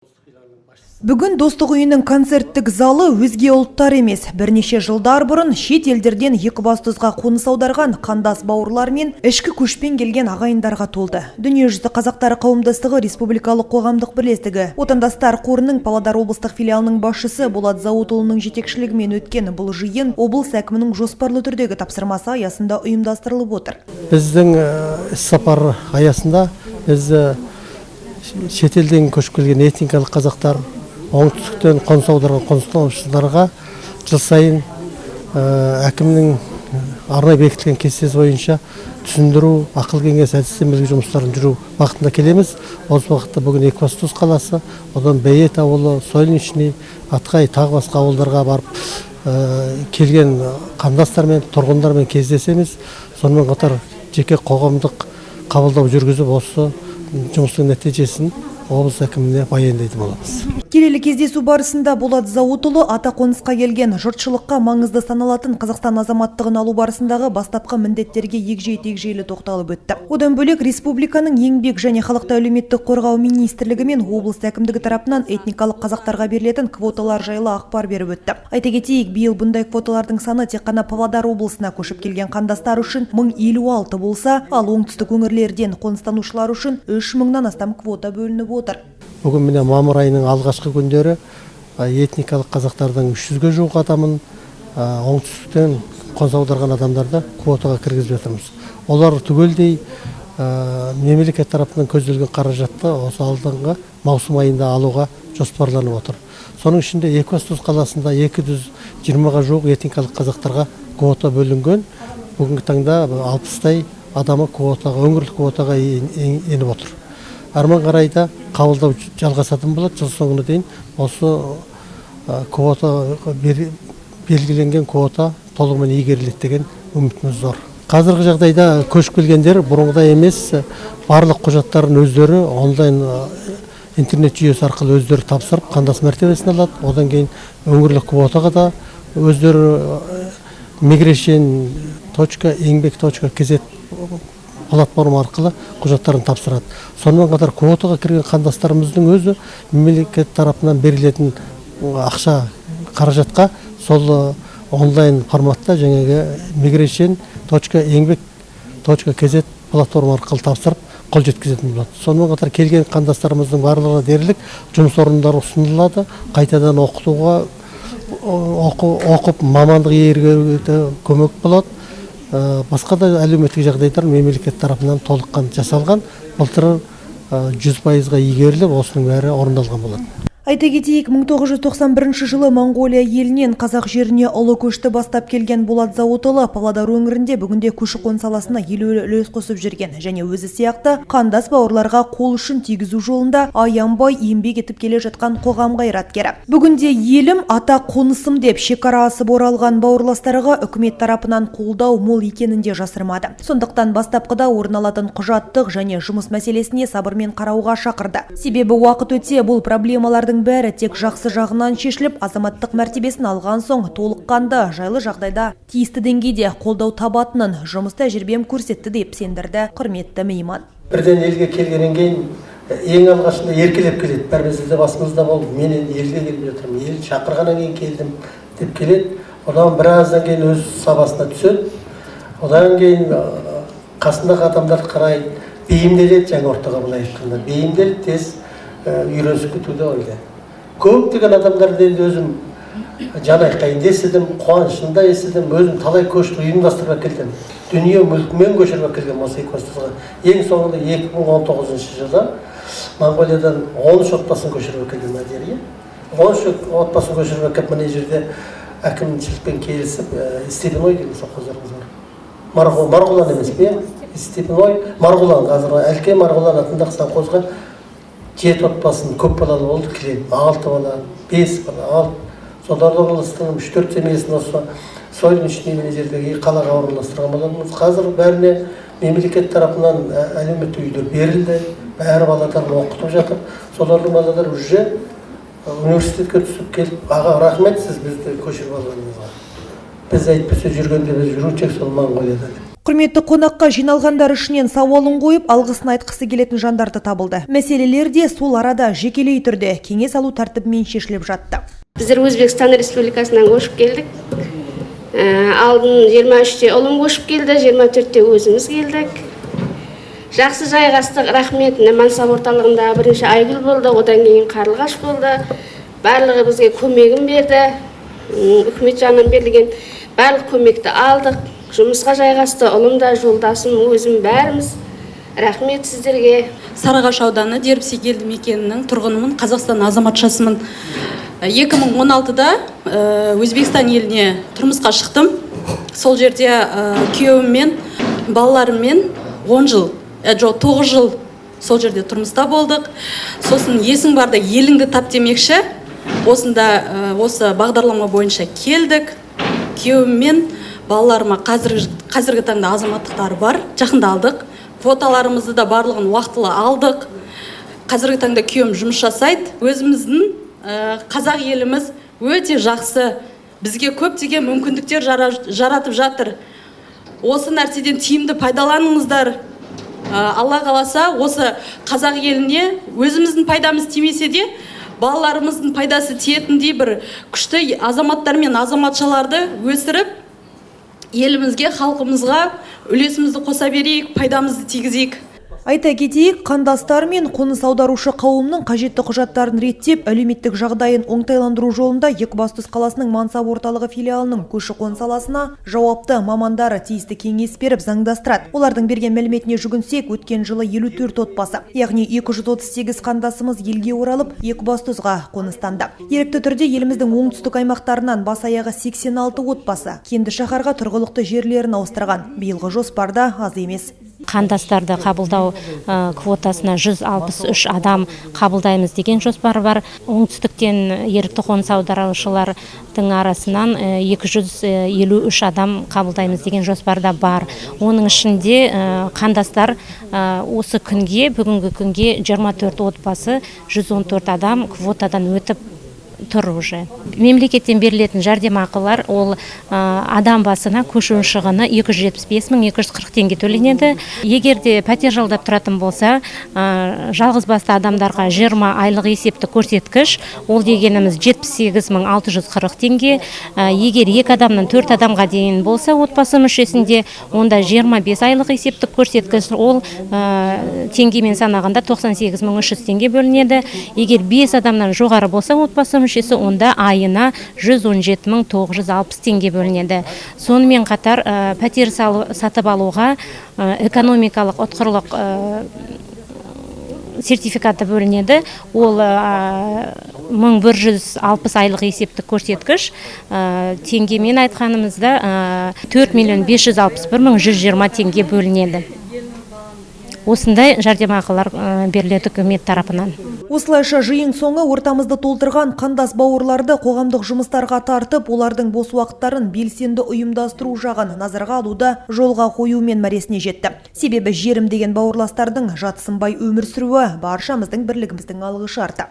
Бүгін Достық үйінің концерттік залы өзге ұлттар емес, бірнеше жылдар бұрын шет елдерден Екібастұзға қоныс аударған қандас бауырлар мен ішкі көшпен келген ағайындарға толды. Дүниежүзі қазақтары қауымдастығы республикалық қоғамдық бірлестігі Отандастар қорының Павлодар облыстық филиалының басшысы Болат Зауытұлының жетекшілігімен өткен бұл жиын облыс әкімінің жоспарлы түрдегі тапсырмасы аясында ұйымдастырылып отыр. Біздің іссапар аясында біз шетелден көшіп келген этникалық қазақтар, оңтүстіктен қоныс аударған қоныстанушыларға жыл сайын әкімнің арнайы бекітілген кестесі бойынша түсіндіру, ақыл кеңес, әдістемелік жұмыстарын жүру бағытында келеміз. Осы уақытта бүгін Екібастұз қаласы, одан Бәйет ауылы, Солнечный, Атқай, тағы басқа ауылдарға барып келген қандастармен, тұрғындармен кездесеміз. Сонымен қатар жеке қоғамдық қабылдау жүргізіп, осы жұмыстың нәтижесін облыс әкіміне баяндайтын боламыз. Келелі кездесу барысында Болат Зауытұлы ата қонысқа келген жұртшылыққа маңызды саналатын Қазақстан азаматтығын алу барысындағы бастапқы міндеттерге егжей-тегжейлі тоқталып өтті. Одан бөлек республиканың Еңбек және халықты әлеуметтік қорғау министрлігі мен облыс әкімдігі тарапынан этникалық қазақтарға берілетін квоталар жайлы ақпар беріп өтті. Айта кетейік, биыл бұндай квоталардың саны тек қана Павлодар облысына көшіп келген қандастар үшін 1056 болса, ал оңтүстік өңірлерден қоныстанушылар үшін 3000-нан астам квота бөлініп отыр. Бүгін, міне, мамыр айының алғашқы күндері этникалық қазақтардың 300-ге жуық адамын, оңтүстіктен қоныс аударған адамдарды квотаға кіргізіп жатырмыз. Олар түгелдей мемлекет тарапынан көзделген қаражатты осы алдыңғы маусым айында алуға жоспарланып отыр. Соның ішінде Екібастұз қаласында 220-ға жуық этникалық қазақтарға квота бөлінген. Бүгінгі таңда 60-тай адамы квотаға, өңірлік квотаға еніп отыр. Арман қарай да қабылдау жалғасатын болады. Жыл соңына дейін осы квота, белгіленген квота толығымен игеріледі деген үмітіміз зор. Қазіргі жағдайда көшіп келгендер бұрынғыдай емес, барлық құжаттарын өздері онлайн интернет жүйесі арқылы өздері тапсырып, қандас мәртебесін алады. Одан кейін өңірлік квотаға да өздері migration.enbek.kz платформа арқылы құжаттарын тапсырады. Сонымен қатар квотаға кірген қандастарымыздың өзі мемлекет тарапынан берілетін ақша қаражатқа сол онлайн форматта жаңағы migration.enbek.kz платформа арқылы тапсырып, қол жеткізетін болады. Сонымен қатар келген қандастарымыздың барлығына дерлік жұмыс орындары ұсынылады, қайтадан оқытуға, оқып, мамандық иегеруге көмек болады. Басқа да әлеуметтік жағдайлар мемлекет тарапынан толыққанды жасалған. Былтыр 100%-ға игеріліп, осының бәрі орындалған болады. Айта кетейік, 1991 жылы Моңғолия елінен қазақ жеріне ұлы көшті бастап келген Болат Зауытұлы Павлодар өңірінде бүгінде көші-қон саласына елеулі үлес қосып жүрген және өзі сияқты қандас бауырларға қол ұшын тигізу жолында аянбай еңбек етіп келе жатқан қоғам қайраткері. Бүгінде елім, ата қонысым деп шекара асып оралған бауырластарға үкімет тарапынан қолдау мол екенін де жасырмады. Сондықтан бастапқыда орын алатын құжаттық және жұмыс мәселесіне сабырмен қарауға шақырды. Себебі уақыт өте бұл проблемалардың бәрі тек жақсы жағынан шешіліп, азаматтық мәртебесін алған соң толыққанды жайлы жағдайда тиісті деңгейде қолдау табатынын жұмыс тәжірибем көрсетті деп сендірді құрметті мейман. Бірден елге келгеннен кейін ең алғашында еркелеп келеді. Бәрімізде де басымызда болды, мен енді елге келіп жатырмын, ел шақырғаннан кейін келдім деп келеді. Одан біраздан кейін өз сабасына түседі. Одан кейін қасындағы адамдарды қарайды, бейімделеді жаңа ортаға, былай айтқанда, бейімделіп, тез үйренісіп кетуді ойлайды. Көптеген адамдарды енді өзім жан айқайын да естідім, қуанышын да естідім. Өзім талай көшті ұйымдастырып әкелдім, дүние мүлкімен көшіріп әкелгенмін осы Екібастұзға. Ең соңында 2019 жылы Моңғолиядан 13 отбасын көшіріп әкелдім мына жерге. 13 отбасын көшіріп әкеліп, мына жерде әкімшілікпен келісіп, Степной деген совхоздарымыз бар, Марғұлан емес пе, Степной, Марғұлан, қазір Әлке Марғұлан атындағы совхозға жеті отбасын, көп балалы болды кілең, алты бала, бес бала, алты, соларды орналастырдым. Үш төрт семьясын осы Солнечный, мына жердегі қалаға орналастырған болатынбыз. Қазір бәріне мемлекет тарапынан әлеуметтік үйлер берілді, бәрі балаларын оқытып жатыр. Солардың балалары уже университетке түсіп келіп, аға, рахмет, сіз бізді көшіріп алғаныңызға, біз әйтпесе жүргенде біз жүруші едік сол Моңғолияда деп. Құрметті қонаққа жиналғандар ішінен сауалын қойып, алғысын айтқысы келетін жандар да табылды. Мәселелер де сол арада жекелей түрде кеңес алу тәртібімен шешіліп жатты. Біздер Өзбекстан Республикасынан көшіп келдік. Алдын 23-те ұлым көшіп келді, 24-те өзіміз келдік. Жақсы жайғастық, рахмет. Мансап орталығында бірінші Айгүл болды, одан кейін Қарлығаш болды. Барлығы бізге көмегін берді. Үкімет жағынан берілген барлық көмекті алдық. Жұмысқа жайғасты ұлым да, жолдасым, өзім, бәріміз. Рахмет сіздерге. Сарыағаш ауданы, Дербісек елді мекенінің тұрғынымын, Қазақстан азаматшасымын. 2016-да Өзбекстан еліне тұрмысқа шықтым. Сол жерде күйеуіммен, балаларыммен 10 жыл, жоқ, 9 жыл сол жерде тұрмыста болдық. Сосын есің барда еліңді тап демекші, осында осы бағдарлама бойынша келдік. Күйеуіммен, балаларыма қазіргі таңда азаматтықтары бар, жақында алдық. Квоталарымызды да барлығын уақытылы алдық. Қазіргі таңда күйеуім жұмыс жасайды. Өзіміздің қазақ еліміз өте жақсы, бізге көптеген мүмкіндіктер жаратып жатыр. Осы нәрседен тиімді пайдаланыңыздар. Алла қаласа, осы қазақ еліне өзіміздің пайдамыз тимесе де, балаларымыздың пайдасы тиетіндей бір күшті азаматтар мен азаматшаларды өсіріп, елімізге, халқымызға үлесімізді қоса берейік, пайдамызды тигізейік. Айта кетейік, қандастар мен қоныс аударушы қауымның қажетті құжаттарын реттеп, әлеуметтік жағдайын оңтайландыру жолында Екібастұз қаласының Мансап орталығы филиалының көші-қон саласына жауапты мамандары тиісті кеңес беріп, заңдастырады. Олардың берген мәліметіне жүгінсек, өткен жылы 54 отбасы, яғни 238 қандасымыз елге оралып, Екібастұзға қоныстанды. Ерікті түрде еліміздің оңтүстік аймақтарынан бас аяғы 86 отбасы кенді шаһарға тұрғылықты жерлерін ауыстырған. Биылғы жоспарда аз емес. Қандастарды қабылдау квотасына 163 адам қабылдаймыз деген жоспар бар. Оңтүстіктен ерікті қоныс аударушылардың арасынан 253 адам қабылдаймыз деген жоспарда бар. Оның ішінде қандастар осы күнге, бүгінгі күнге 24 отбасы, 114 адам квотадан өтіп тұр уже. Мемлекеттен берілетін жәрдемақылар, ол адам басына көшу шығыны 275 мың 240 теңге төленеді. Егер де пәтер жалдап тұратын болса, жалғыз басты адамдарға 20 айлық есептік көрсеткіш, ол дегеніміз 78 мың 640 теңге. Егер екі адамнан төрт адамға дейін болса отбасы мүшесінде, онда 25 айлық есептік көрсеткіш, ол теңгемен санағанда 98 мың 300 теңге бөлінеді. Егер 5 адамнан жоғары болса отбасы мүшесі, онда айына 117 мың 960 теңге бөлінеді. Сонымен қатар пәтер сатып алуға экономикалық ұтқырлық сертификаты бөлінеді. Ол 1160 айлық есептік көрсеткіш, теңгемен айтқанымызда 4 миллион 561 мың 120 теңге бөлінеді. Осындай жәрдемақылар беріледі үкімет тарапынан. Осылайша, жиын соңы ортамызды толтырған қандас бауырларды қоғамдық жұмыстарға тартып, олардың бос уақыттарын белсенді ұйымдастыру жағын назарға алуды жолға қоюмен мәресіне жетті. Себебі жерім деген бауырластардың жатсынбай өмір сүруі баршамыздың бірлігіміздің алғы шарты.